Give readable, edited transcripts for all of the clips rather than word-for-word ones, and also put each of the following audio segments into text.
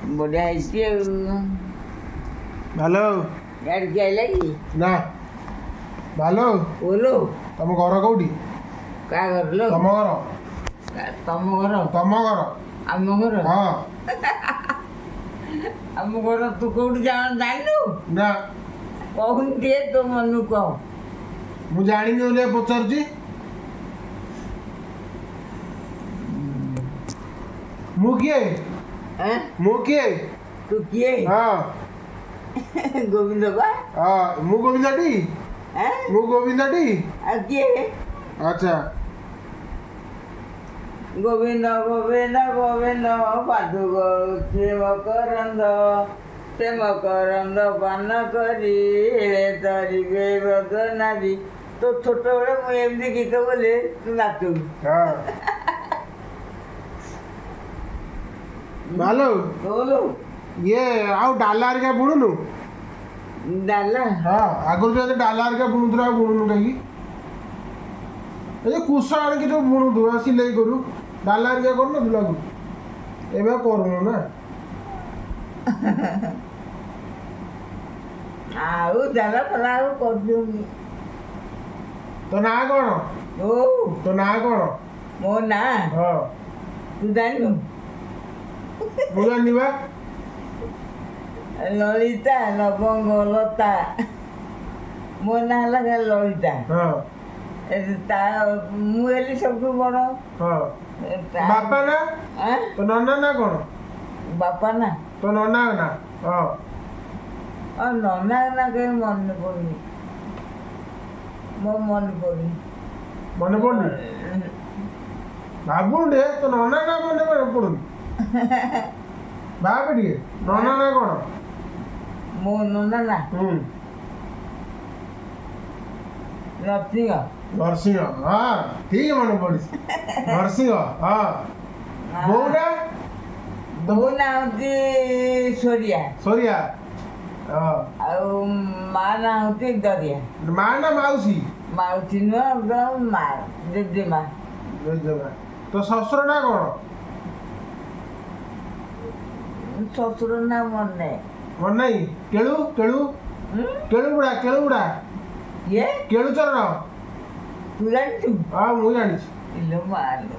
ବଢ଼ିଆ ହେଇଛି ଆଉ। ହ୍ୟାଲୋ। ଗାଡ଼ି କିଏ ଆଇଲା କି? ନା, ହ୍ୟାଲୋ। ଓଲୋ। ତମ ଘର କୋଉଠି? କାହା ଘର ଲୋ? ତମ ଘର। ତମ ଘର? ତମ ଘର। ଆମ ଘର? ହଁ। ଆମ ଘର ତୁ କୋଉଠି ଜାଣିନୁ? ନା। କହୁନୁ ଟିକେ, ତୋ ମନକୁ କହ। ମୁଁ ଜାଣିନି ବୋଲି ପଚାରୁଛି। ମୁଁ କିଏ? ଏଁ? ମୁଁ କିଏ? ତୁ କିଏ? ହଁ। ଗୋବିନ୍ଦ ବା। ହଁ, ମୁଁ ଗୋବିନ୍ଦଟି। ଏଁ? ମୁଁ ଗୋବିନ୍ଦଟି। ଆଉ କିଏ? ଆଚ୍ଛା। ଗୋବିନ୍ଦ ଗୋବିନ୍ଦ ଗୋବିନ୍ଦ ପାଦୁ ଗଳୁଛି ମକରନ୍ଦ, ସେ ମକରନ୍ଦ ପାନ କରି ତରିବେ ବ୍ରଜ ନାରୀ। ତୋ ଛୋଟବେଳେ ମୁଁ ଏମିତି ଗୀତ ବୋଲେ, ତୁ ନାଚୁ। ହଁ, ହ୍ୟାଲୋ। ବୋଲୋ। ଇଏ ଆଉ ଡାଲା ହେରିକା ବୁଣୁନୁ? ଡାଲା? ହଁ, ଆଗରୁ ଯୋଉ ଡାଲା ହେରିକା ବୁଣୁଥିଲୁ, ଆଉ ବୁଣୁନୁ କାହିଁକି? ଏ ଯୋଉ କୁଶ ଆଣିକି ଯୋଉ ବୁଣୁଥିଲୁ ଆଉ ସିଲେଇ କରୁ, ଡାଲା ହେରିକା କରୁନଥିଲୁ ଆଗରୁ? ଏବେ ଆଉ କରୁନୁ ନା? ଆଉ ଡାଲା ଫାଲା ଆଉ କରୁନି। ତୋ ନାଁ କ'ଣ? ଓ। ତୋ ନାଁ କ'ଣ? ମୋ ନାଁ? ହଁ। ତୁ ଜାଣିନୁ? ମୁଁ ଜାଣିନି ବା। ଲଳିତା ଲବଙ୍ଗ ଲତା। ମୋ ନାଁ ହେଲା ଖାଲି ଲଳିତା। ଏ ତା ମୁଁ ହେଲି ସବୁଠୁ ବଡ଼। ବାପା ନା? ଆଁ? ତୋ ନନା ନା କ'ଣ? ବାପା ନା? ତୋ ନନା ନା, ହଁ। ଆଉ ନନା ନା କାହିଁ ମନେ ପଡ଼ୁନି, ମୋ ମନେ ପଡ଼ୁନି। ମନେ ପଡୁନି? ଭାବୁନୁ ଟିକେ, ତୋ ନନା ନା ମନେ ପଡୁନି? ଭାବେ ଟିକେ, ନନା ନା କ'ଣ? ମୋ ନନା ନା? ହୁଁ। ନରସିଂହ। ନରସିଂହ, ହଁ, ଠିକ ମନେ ପଡିଛି। ନରସିଂହ, ହଁ। ବୋଉ ନା? ବୋଉ ନା ହେଉଛି ସୋରିଆ। ସୋରିଆ, ହଁ। ଆଉ ମା ନା ହେଉଛି ଦରିଆ। ମା ନା ମାଉସୀ? ମାଉସୀ ନୁହଁ, ମା, ଜେଜେମା। ଜେଜେମା। ତୋ ଶ୍ୱଶୁର ନା କ'ଣ? ଶ୍ୱଶୁର ନା ମନେ ନାହିଁ। ମନେ ନାହିଁ? କେଳୁ, କେଳୁ। ହୁଁ? କେଳୁ ବୁଢ଼ା, କେଳୁ ବୁଢ଼ା। କିଏ? କେଳୁଚରଣ। ତୁ ଜାଣିଛୁ? ହଁ, ମୁଁ ଜାଣିଛି। ଇଲୋ ମାଲୋ,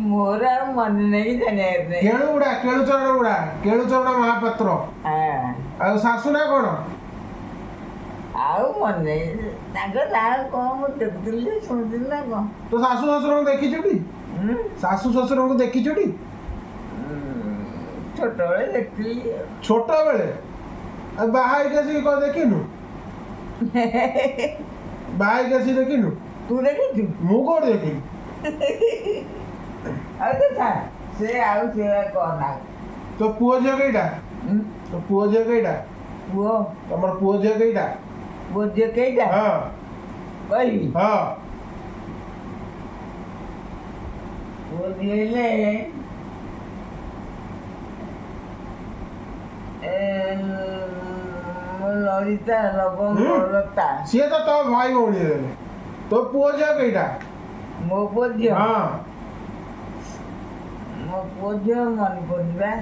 ମୋର ଆଉ ମନେ ନାହିଁ, ଜାଣିବାର ନାହିଁ। କେଳୁ ବୁଢ଼ା, କେଳୁଚରଣ ବୁଢ଼ା, କେଳୁଚରଣ ମହାପାତ୍ର। ଆଉ ଶାଶୁ ନା କ'ଣ? ଆଉ ମନେ ନାହିଁ ତାଙ୍କ ନାଁ କ'ଣ। ମୁଁ ଦେଖୁଥିଲି, ଶୁଣୁଥିଲି ନା କ'ଣ। ତୋ ଶାଶୁ ଶ୍ୱଶୁରଙ୍କୁ ଦେଖିଛୁ ଟି? ହୁଁ? ଶାଶୁ ଶ୍ୱଶୁରଙ୍କୁ ଦେଖିଛୁ ଟି? ଛୋଟବେଳେ ଦେଖିଥିଲି। ଛୋଟବେଳେ? ଆଉ ବାହା ହେଇକି ଆସିକି କ'ଣ ଦେଖିନୁ? ବାହା ହେଇକି ଆସିକି ଦେଖିନୁ? ତୁ ଦେଖିଛୁ? ମୁଁ କୋଉଠି ଦେଖିନି। ଆଉ ତ ଛାଡ଼ ସେ, ଆଉ ସେ କହନା। ତୋ ପୁଅ ଝିଅ କେଇଟା? ହୁଁ? ତୋ ପୁଅ ଝିଅ କେଇଟା? ପୁଅ? ତମର ପୁଅ ଝିଅ କେଇଟା? ପୁଅ ଝିଅ କେଇଟା? ହଁ। କହିବି? ହଁ। ପୁଅ ଝିଅ ହେଲେ ଏ, ଲଳିତା ଲବଙ୍ଗ ଲତା। ସିଏ ତ ତୋ ଭାଇ ଭଉଣୀ ହେଲେ। ତୋ ପୁଅ ଝିଅ କେଇଟା? ମୋ ପୁଅ ଝିଅ? ହଁ। ମୋ ପୁଅ ଝିଅ ମନେ ପଡୁନି ବା।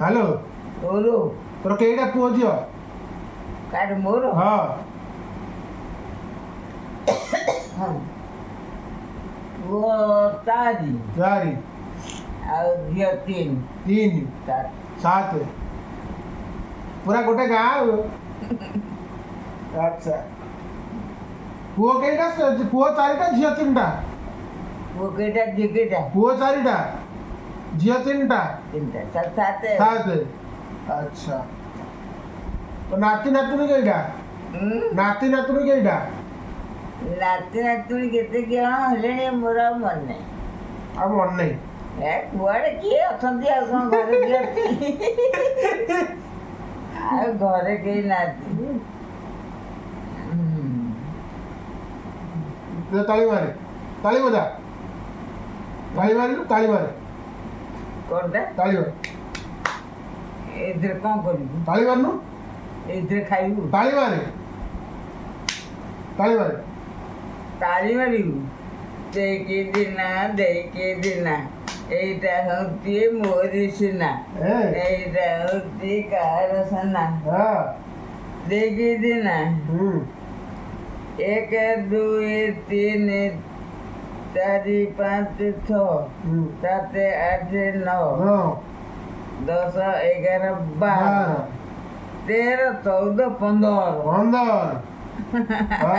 ହ୍ୟାଲୋ। ତୋର? ତୋର କେଇଟା ପୁଅ ଝିଅ? କାହାର, ମୋର? ହଁ। ପୁଅ ଚାରି। ଚାରି। ଆଉ ଝିଅ ତିନି। ତିନି। ସାତ। ସାତ, ପୁରା ଗୋଟେ ଗାଁ ଆଉ। ଆଚ୍ଛା, ପୁଅ କେଇଟା? ପୁଅ ଚାରିଟା, ଝିଅ ତିନିଟା। ପୁଅ କେଇଟା, ଝିଅ କେଇଟା? ପୁଅ ଚାରିଟା, ଝିଅ ତିନିଟା। ତିନିଟା, ସାତ, ସାତ। ସାତ, ଆଚ୍ଛା। ତ ନାତି ନାତୁଣୀ କେଇଟା? ହୁଁ? ନାତି ନାତୁଣୀ କେଇଟା? ନାତି ନାତୁଣୀ କେତେ ଜଣ ହେଲେଣି, ମୋର ଆଉ ମନେ ନାହିଁ। ଆଉ ମନେ ନାହିଁ? ଏ କୁଆଡ଼େ କିଏ ଅଛନ୍ତି, ଆଉ କ'ଣ ଘରେ କିଏ ଅଛି? ଆଉ ଘରେ କେହି ନାହାନ୍ତି। ଦେ ତାଳି ମାରେ, ତାଳି ବଜା। ତାଳି ମାରିଲୁ, ତାଳି ମାରେ। କ'ଣଟା? ତାଳି ମାରେ। ଏଥିରେ କ'ଣ କରିବୁ? ତାଳି ମାରୁନୁ। ଏଥିରେ ଖାଇବୁ? ତାଳି ମାରେ, ତାଳି ମାରେ। ତାଳି ମାରିବୁ? ଦେଇକି ଦିନା, ଦେଇକି ଦିନା, ଏଇଟା ହଉଛି ମୋରି ସିନା। ଏ। ଏଇଟା ହଉଛି କାହାର ସେନା? ଦେଇକି ଦିନା। 1, 2, 3, 4, 5, 6, 7, 8, 9, 10, 11, 12, 12, 13, 14, 15। 15। ହଁ,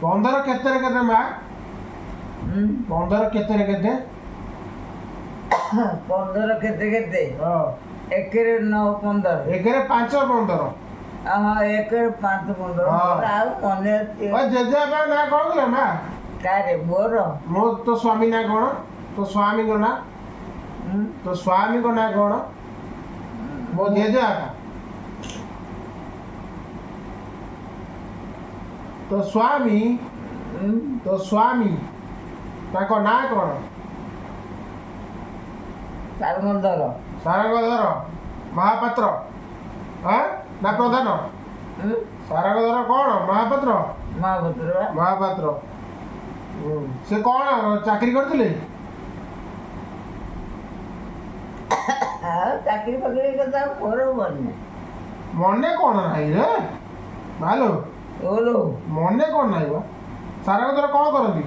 15 କେତେରେ କେତେ ମା? 15 କେତେରେ କେତେ? 15 କେତେ କେତେ? ହଁ। 1ରେ 9 15। 1ରେ 5 15। ହଁ, 1ରେ 5 15। ହଁ। ମୋର ଆଉ ମନେ ଅଛି? ଓ, ଜେଜେବାପା ନାଁ କ'ଣ ଥିଲା ମା? କାରେ, ମୋର? ମୋ, ତୋ ସ୍ୱାମୀ ନାଁ କ'ଣ? ତୋ ସ୍ୱାମୀଙ୍କ ନାଁ? ତୋ ସ୍ୱାମୀଙ୍କ ନାଁ କ'ଣ? ମୋ ଜେଜେବାପା, ତୋ ସ୍ୱାମୀ, ତୋ ସ୍ୱାମୀ, ତାଙ୍କ ନାଁ କ'ଣ? ସାରଙ୍ଗଧର। ସାରଙ୍ଗଧର ମହାପାତ୍ର, ହଁ ନା ପ୍ରଧାନ? ସାରଙ୍ଗଧର କ'ଣ ମହାପାତ୍ର? ମହାପାତ୍ର ବା। ମହାପାତ୍ର। ସେ କ'ଣ ଚାକିରି କରିଥିଲେ? ଆଉ ଚାକିରି ଫାକିରି କଥା ମୋର ମନେ ମନେ କ'ଣ ନାହିଁ ରେ ମାଲୋ? ଓଲୋ। ମନେ କ'ଣ ନାହିଁ ବା? ସାରଙ୍ଗଧର କ'ଣ କରନ୍ତି?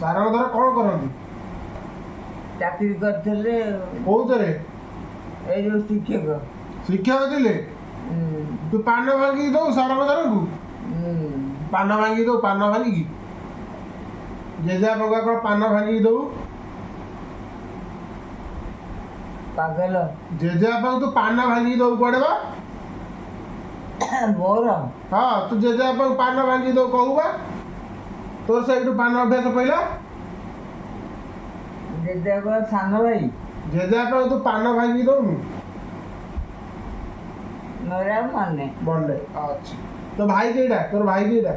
ସାରଙ୍ଗଧର କ'ଣ କରନ୍ତି? ଚାକିରି କରିଥିଲେ। କୋଉଥିରେ? ଏଇ ଯୋଉ ଶିକ୍ଷକ। ଶିକ୍ଷକ ଥିଲେ? ତୁ ପାନ ଭାଙ୍ଗିକି ଦଉ ସାରଙ୍ଗଧରଙ୍କୁ? ପାନ ଭାଙ୍ଗିକି ଦଉ? ପାନ ଭାଙ୍ଗିକି ଜେଜେବାପାକୁ କ'ଣ ପାନ ଭାଙ୍ଗିକି ଦଉ? ପାଗଲ। ଜେଜେବାପାକୁ ତୁ ପାନ ଭାଙ୍ଗିକି ଦଉ କୁଆଡ଼େ ବା? ମୋର? ହଁ, ତୁ ଜେଜେବାପାକୁ ପାନ ଭାଙ୍ଗିକି ଦଉ କହୁ ବା। ତୋର ସେଇଠୁ ପାନ ଅଭ୍ୟାସ ପଇଲା। ଜେଜେବାପା ସାନ ଭାଇ। ଜେଜେବାପାକୁ ତୁ ପାନ ଭାଙ୍ଗିକି ଦଉନୁ? ମୋର ଆଉ ମନେ ମନେ। ଆଚ୍ଛା, ତୋ ଭାଇ କେଇଟା? ତୋର ଭାଇ କେଇଟା?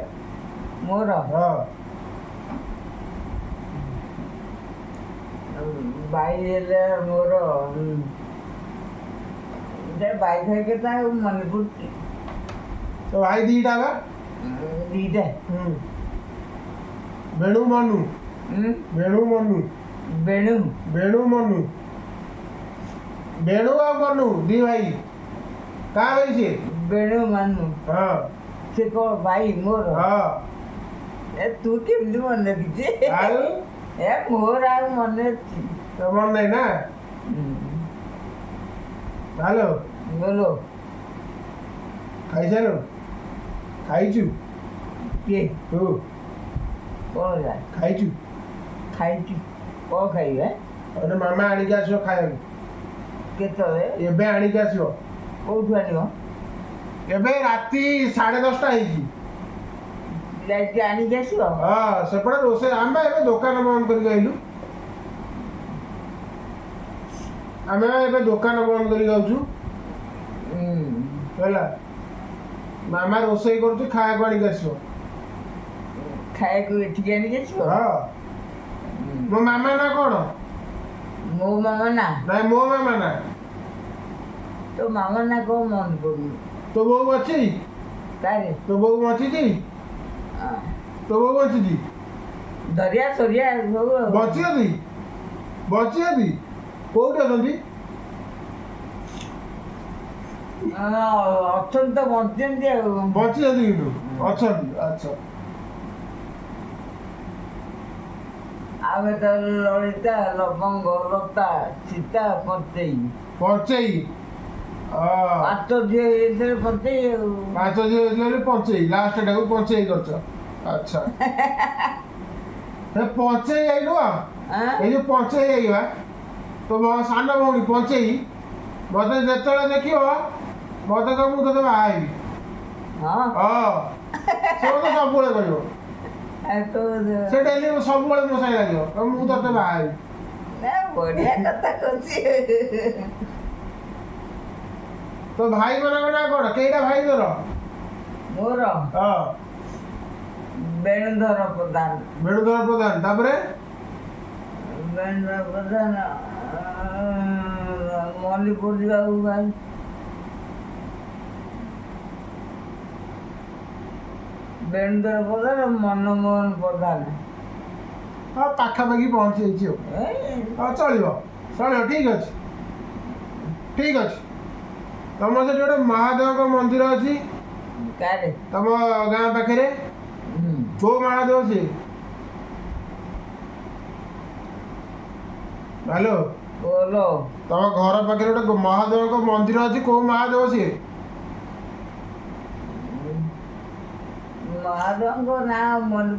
ମୋର? ହଁ। ଭାଇ ହେଲେ ମୋର ଯେ ଭାଇ ଭାଇ କଥା ଆଉ ମନେ ପଡୁଛି? ତୋ ଭାଇ ଦିଟା ବା? ଦିଟା। ବେଣୁ ମନୁ। ବେଣୁ ମନୁ। ବେଣୁ। ବେଣୁ ମନୁ, ବେଣୁ ଆଉ ମନୁ ଦି ଭାଇ। କାହା ଭାଇ ସିଏ? ବେଣୁ ମାନୁ। ହଁ। ସେ କଣ ଭାଇ ମୋର? ହଁ। ଏ, ତୁ କେମିତି ମନେ ରଖିଛି? ଆଉ ଏ, ମୋର ଆଉ ମନେ ଅଛି? ତୋ ମନେ ନାହିଁ ନା? ହ୍ୟାଲୋ। ବୋଲୋ। ଖାଇସାରିଲୁ? ଖାଇଛୁ? କିଏ? ତୁ। କଣ ହେଲା? ଖାଇଛୁ? ଖାଇଛୁ? କଣ ଖାଇବେ? ଆରେ, ମାମା ଆଣିକି ଆସିବ ଖାଇବାକୁ। କେତେବେଳେ? ଏବେ ଆଣିକି ଆସିବ। କୋଉଠୁ ଆଣିବ? ଏବେ ରାତି 10:30 ହେଇଛି। ଯାଇକି ଆଣିକି ଆସିବ? ହଁ, ସେପଟେ ରୋଷେଇ। ଆମେ ଏବେ ଦୋକାନ ବନ୍ଦ କରିକି ଆଇଲୁ। ଆମେ ଏବେ ଦୋକାନ ବନ୍ଦ କରିକି ଯାଉଛୁ। ହେଲା, ମାମା ରୋଷେଇ କରୁଛି, ଖାଇବାକୁ ଆଣିକି ଆସିବ। ଖାଇବାକୁ ଏଠିକି ଆଣିକି ଆସିବ? ହଁ। ମୋ ମାମା ନା କ'ଣ? ମୋ ମାମା ନା? ନାଇଁ, ମୋ ମାମା ନା। ତୋ ମାମା ନା କଣ ମନେ ପଡୁନି। ତୋ ବୋଉ ଅଛି? କାରେ? ତୋ ବୋଉ ବଞ୍ଚିଛି? ତୋ ବୋଉ ବଞ୍ଚିଛି? ଦରିଆ ସରିଆ ସବୁ ଆଉ। ବଞ୍ଚିଛନ୍ତି? ବଞ୍ଚିଛନ୍ତି? କୋଉଠି ଅଛନ୍ତି? ହଁ, ଅଛନ୍ତି ତ, ବଞ୍ଚିଛନ୍ତି ଆଉ। ବଞ୍ଚିଛନ୍ତି କିନ୍ତୁ ଅଛନ୍ତି। ଆଚ୍ଛା। ଆମେ ତ ଲଳିତା, ଲବଙ୍ଗ, ଲତା, ସୀତା, ପଞ୍ଚେଇ। ପଞ୍ଚେଇ, ହଁ। ପାଞ୍ଚ ଝିଅ ହେଇଥିଲେ ପଞ୍ଚେଇ ଆଉ। ପାଞ୍ଚ ଝିଅ ହେଇଥିଲେ ବୋଲି ପଞ୍ଚେଇ, ଲାଷ୍ଟ ଟାକୁ ପଞ୍ଚେଇ କରିଛ। ଆଚ୍ଛା, ଏ ପଞ୍ଚେଇ ଯାଇନୁ ଆଁ? ଏଇ ଯୋଉ ପଞ୍ଚେଇ ଆଇବା, ତୋ ସାନ ଭଉଣୀ ପଞ୍ଚେଇ, ମତେ ଯେତେବେଳେ ଦେଖିବ ମତେ କହିବ, ମୁଁ ତୋତେ ବାହା ହେବି। ହଁ। ହଁ, ସେ ମତେ ସବୁବେଳେ କହିବ। ଆଉ ତୋ ସେ ଡେଲି ସବୁବେଳେ ମୋ ସାଙ୍ଗେ ଲାଗିବ, କହିବ, ମୁଁ ତୋତେ ବାହା ହେବି। ନା, ବଢିଆ କଥା କହୁଛି। ତୋ ଭାଇ ମାନଙ୍କ ନାଁ କ'ଣ? କେଇଟା ଭାଇ ତୋର? ମୋର? ହଁ। ବେଣୁଧର ପ୍ରଧାନ। ବେଣୁଧର ପ୍ରଧାନ, ତାପରେ? ବେଣୁଧର ପ୍ରଧାନ, ମନେ ପଡିବାକୁ କାଇଁ। ବେଣୁଧର ପ୍ରଧାନ, ମନମୋହନ ପ୍ରଧାନ। ହଁ, ପାଖାପାଖି ପହଞ୍ଚି ଯାଇଛି ଆଉ। ଏ, ହଁ, ଚଳିବ ଚଳିବ, ଠିକ୍ ଅଛି ଠିକ୍ ଅଛି। ତମ ସେଠି ଗୋଟେ ମହାଦେବଙ୍କ ମନ୍ଦିର ଅଛି? କାରେ? ତମ ଗାଁ ପାଖରେ। କୋଉ ମହାଦେବ ସିଏ? ହ୍ୟାଲୋ? ବୋଲ। ତମ ଘର ପାଖରେ ଗୋଟେ ମହାଦେବଙ୍କ ମନ୍ଦିର ଅଛି, କୋଉ ମହାଦେବ ସିଏ? ମହାଦେବଙ୍କ ନାଁ ମନେ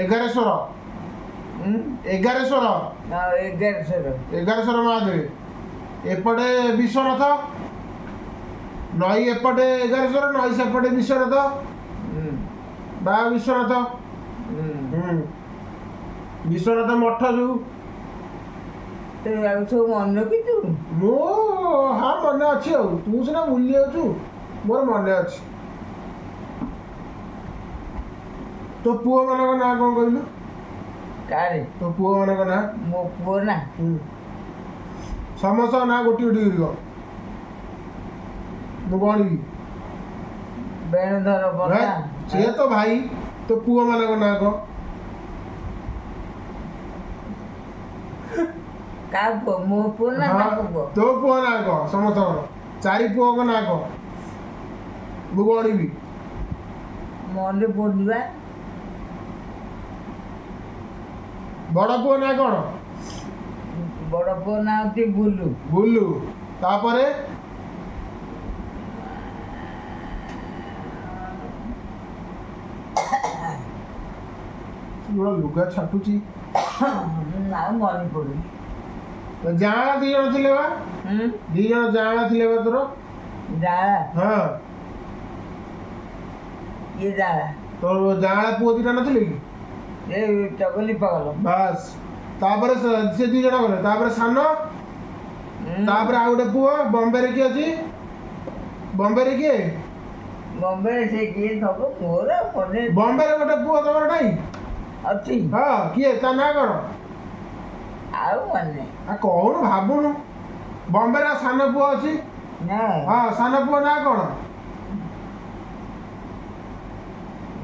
ଏଗାରେଶ୍ୱର। ଏଗାରେଶ୍ୱର। ଏଗାରଶହ। ଏଗାରେଶ୍ୱର ମହାଦେବ। ଏପଟେ ବିଶ୍ୱନାଥ ନଈ, ଏପଟେ ଏଗାରେଶ୍ୱର, ନଈ ସେପଟେ ବିଶ୍ୱନାଥ ବା ବିଶ୍ୱନାଥ। ବିଶ୍ୱନାଥ ମଠ ଯୋଉ। ତୁ ଆଉ ସବୁ ମନେ ରଖିଛୁ? ମୁଁ, ହଁ, ମନେ ଅଛି ଆଉ। ତୁ ସିନା ଭୁଲି ଯାଉଛୁ, ମୋର ମନେ ଅଛି। ତୋ ପୁଅ ମାନଙ୍କ ନାଁ କଣ କହିଲୁ? କାରେ? ତୋ ପୁଅ ମାନଙ୍କ ନାଁ। ମୋ ପୁଅ ନା? ହୁଁ, ସମସ୍ତଙ୍କ ନାଁ ଗୋଟି ଗୋଟି କରି କହ, ମୁଁ ଗଣିବି। ବେଣୁଧର ପ୍ରଧାନ। ସିଏ ତ ଭାଇ, ତୋ ପୁଅ ମାନଙ୍କ ନାଁ କହ। କାହା ପୁଅ? ମୋ ପୁଅ ନା ତାଙ୍କ ପୁଅ? ତୋ ପୁଅ ନାଁ କହ, ସମସ୍ତଙ୍କର ଚାରି ପୁଅଙ୍କ ନାଁ କହ, ମୁଁ ଗଣିବି। ମନେ ପଡୁନି ବା। ବଡ଼ ପୁଅ ନାଁ କଣ? ବଡ଼ ପୁଅ ନାଁ ହଉଛି ବୁଲୁ। ବୁଲୁ, ତାପରେ? ଗୋଟେ ଲୁଗା ଛାଟୁଛି। ଆଉ ମନେ ପଡୁନି। ଯାଆଁଳା ଦି ଜଣ ଥିଲେ ବା? ଦି ଜଣ ଯାଆଁଳା ଥିଲେ ବା ତୋର? ଜାଳା? ହଁ। କିଏ ଜାଳା? ତୋର ଯାଆଁଳା ପୁଅ ଦିଟା ନଥିଲେ କି? ଏ ଚଗଲି ପାଗଲ। ବାସ୍, ତାପରେ ସେ ଦି ଜଣ ଗଲେ, ତାପରେ ସାନ। ତାପରେ ଆଉ ଗୋଟେ ପୁଅ ବମ୍ବେରେ କିଏ ଅଛି? ବମ୍ବେରେ କିଏ? ବମ୍ବେରେ ସେ କିଏ ଥବ, ମୋର ଆଉ ମନେ ବମ୍ବେରେ ଗୋଟେ ପୁଅ ତମର ନାହିଁ? ଅଛି। ହଁ, କିଏ? ତା ନାଁ କଣ? ଆଉ ମନେ ଆଉ କହୁନୁ, ଭାବୁନୁ। ବମ୍ବେରେ ଆଉ ସାନ ପୁଅ ଅଛି। ନା। ହଁ, ସାନ ପୁଅ ନାଁ କଣ?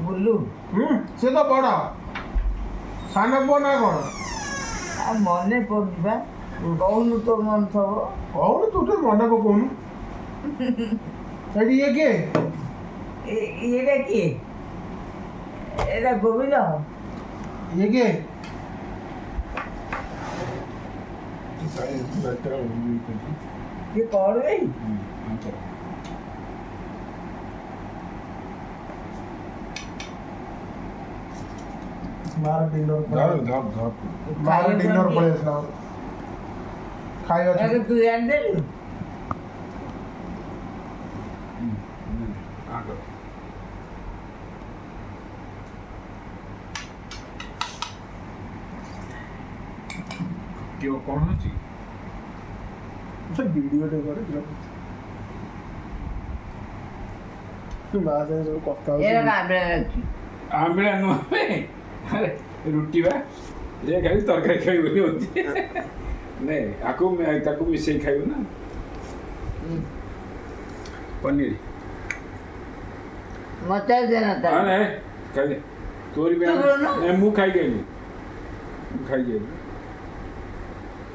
ବୁଲୁ। ହୁଁ, ସେ ତ ବଡ଼। ସାନ ପୁଅ ନାଁ କଣ? ଆଉ ମନେ ପଡୁନି ବା, କହୁନୁ, ତୋ ମନେ ଥବ। କହୁନୁ, ତୁ ଟିକେ ମନେ ପକଉନୁ। ସେଇଠି ଇଏ କିଏ? ଏଇଟା କିଏ? ଏଇଟା ଗୋବିନ୍ଦ। ଇଏ କିଏ? କିଏ କଣ ବେ? ମାର ଡିନର, ମାର ଡିନର ପଳେଇ ଆସିଲା ଆମର। ଖାଇବା ଏଟା ତୁ ଜାଣିଦେଲୁ? କଣ ଅଛି? ସେ ଭିଡ଼ିଓଟେ କରେ। ମା ସାଙ୍ଗେ ସବୁ କଥା ଏଇଟା ହଉଛି। ଆମ୍ବିଳା ଅଛି। ଆମ୍ବିଳା ନୁହଁ ବେ। ଆରେ ରୁଟି ବା ଏ ଖାଇବି, ତରକାରୀ ଖାଇବି ବୋଲି ହଉଛି। ନାଇଁ, ଆକୁ ତାକୁ ମିଶେଇ ଖାଇବୁ ନା। ପନିର। ମତେ ଦେନା। ହଁ, ନାଇଁ, ଖାଇଦେ ତୋରି ପାଇଁ। ତୁ ଖାଉନୁ? ନାଇଁ, ମୁଁ ଖାଇକି ଆଇଲି, ମୁଁ ଖାଇକି ଆଇଲି।